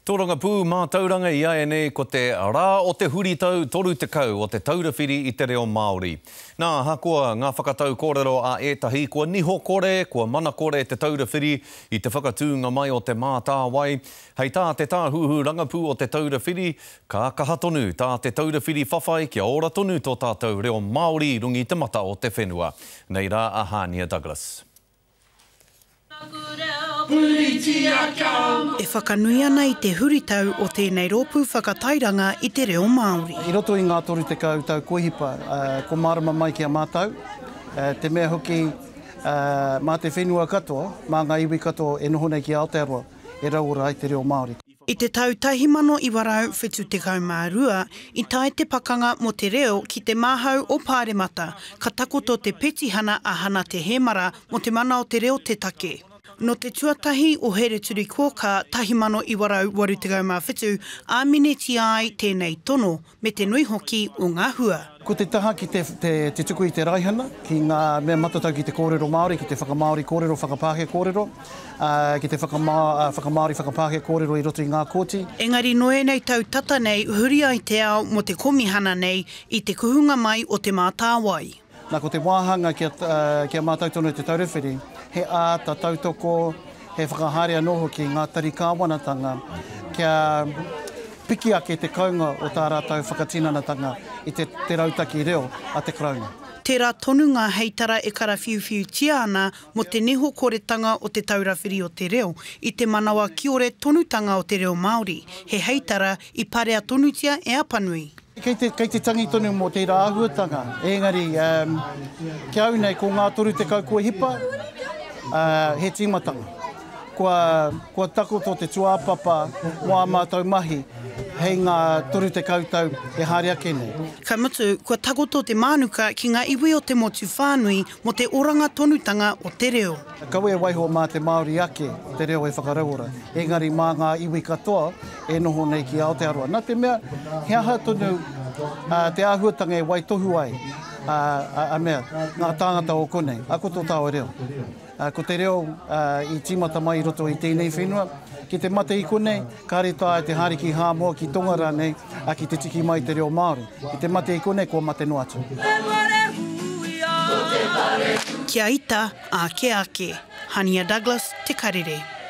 Tōrangapū mātauranga iaianei ko te Rā o te Huritau 30 o Te Taura Whiri i te Reo Māori. Nā, ahakoa ngā whakatau kōrero a ētahi, kua niho kore, kua mana kore Te Taura Whiri i te whakatūnga mai o Te Mātāwai. Hei tā te Tāhuhu Rangapū o Te Taura Whiri, ka kaha tonu tā Te Taura Whiri whawhai kia ora tonu tō tātou reo Māori i runga i te mata o te whenua. Nei rā a Hānia Douglas. E whakanui ana i te huritau o tēnei rōpū whakatairanga i te reo Māori. I roto i ngā 30 tau kua hipa, kua mārama mai ki a mātou, te mea hoki mā te whenua katoa, mā ngā iwi katoa e noho nei ki Aotearoa e rauora ai te reo Māori. I te tau 1972, i tae te pakanga mō te reo ki te māhau o Pāremata, ka takoto te petihana a Hana Te Hēmara mō te mana o te reo te take. Nō te tuatahi o Hereturikōkā 1987 āminetia ai tēnei tono, me te nui hoki o ngā hua. Ko te taha ki te, te, te tuku i te raihana, ki ngā mea matatau ki te kōrero Māori, ki te whakamāori kōrero, whakapākehā kōrero, ā, ki te whakamā, whakamāori, whakapākehā kōrero i roto i ngā kōti. Engari nō ēnei tau tata nei huri ai te ao mō te komihana nei i te kuhunga mai o Te Mātāwai. Nā, ko te wāhanga kia, kia mātau tonu Te Taura Whiri, he āta tautoko, he whakahaere anō hoki ngā tari kāwanatanga kia piki ake te kounga o tā rātou whakatinanatanga i te, te rautaki reo a te Karauna. Tērā tonu ngā heitara e karawhiuwhiutia ana mō te niho koretanga o Te Taura Whiri o te Reo i te manawa kiore tonutanga o te reo Māori, he heitara i parea tonutia e Apanui. Kei te, kei te tangi tonu mō tērā āhuatanga, engari um, ki au nei ko ngā 30 kua hipa, uh, he tīmatanga. Kua, kua takoto te tūāpapa mō ā mātou mahi hei ngā 30 tau e haere ake nei. Ka mutu, kua takoto te mānuka ki ngā iwi o te motu whānui mō te oranga tonutanga o te reo. Kaua e waiho mā te Māori ake te reo e whakarauora, engari mā ngā iwi katoa e noho nei ki Aotearoa. Nā te mea, he aha tonu te āhuatanga e waitohu ai a mea, ngā tāngata o konei, a ko tō tāua reo. Ko te reo i tīmata mai i roto i tēnei whenua, ki te mate i konei, kāre taea te haere ki Hāmoa, ki Tonga rānei, ki te tiki mai i te reo Māori. Ki te mate i konei, kua mate noa atu. Kia ita, ake ake. Hania Douglas, Te Karere.